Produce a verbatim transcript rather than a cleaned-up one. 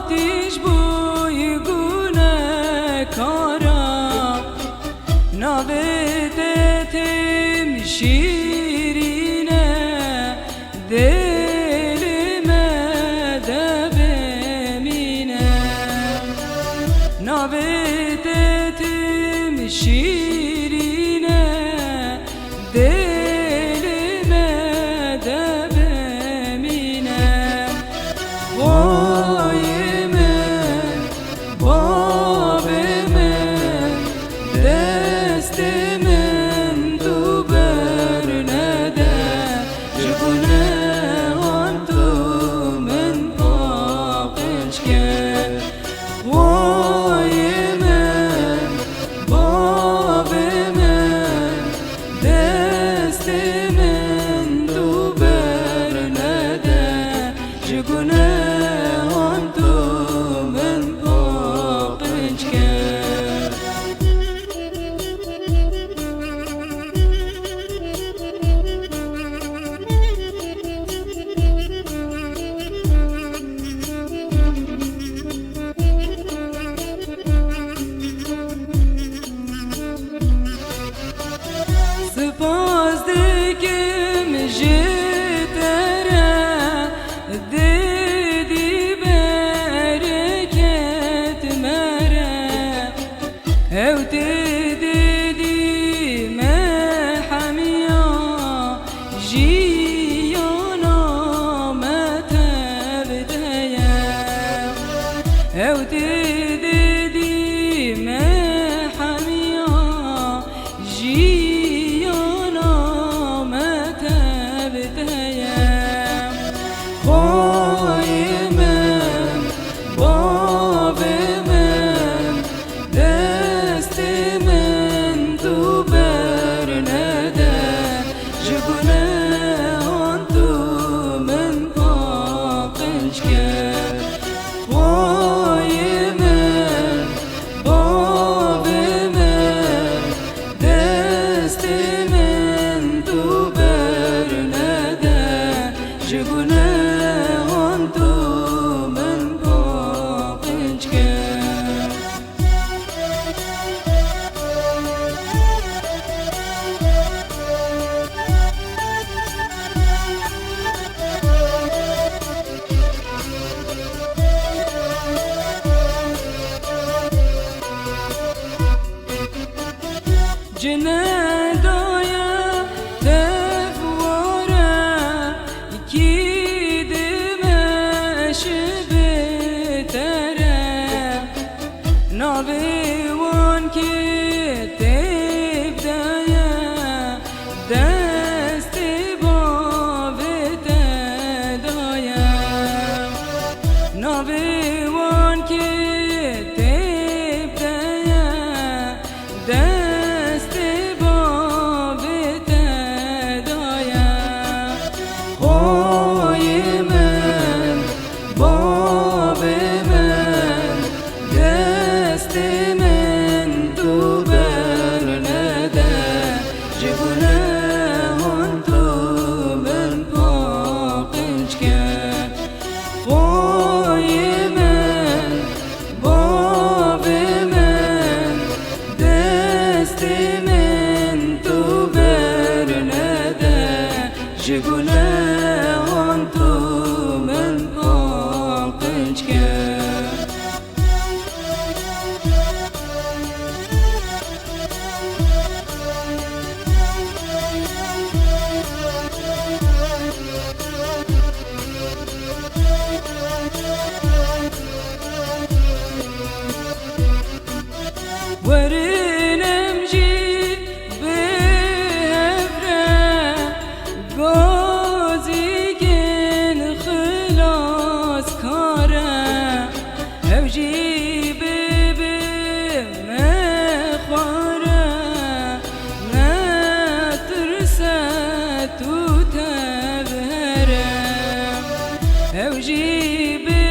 Tij bûyî gunekara, navê te tim şîrîne, dêlê me de bimîne. Navê te tim şîrîne, dêlê me de bimîne. Xwayê min, bavê min, destê min tu bernede, ji gunehan tu min paqij ke. Xwayê min, bavê min, destê min tu bernede, ji gunehan tu min paqij ke. Spas dikim ji te re, dêdî bereket me re. Ew tê dêdî me hemiya, jiyana me tev de ye. Ew tê dêdî me hemiya, jiyana me tev de ye. Xwayê min, bavê min, destê min tu bernede, ji gunehan tu min paqij ke. Xwayê min, bavê min, destê min tu bernede, ji gunehan tu min paqij ke. Cine daye tev ware, kî dimeşibe te re. Navê wan kê têv de ye, destê bavê te daye. Navê wan kê têv de ye, destê bavê te daye. Xwayê min, bavê min, destê min tu bernede, ji gunehan tu min paqij ke. Xwayê min, bavê min, destê min tu bernede, ji gunehan tu min paqij ke.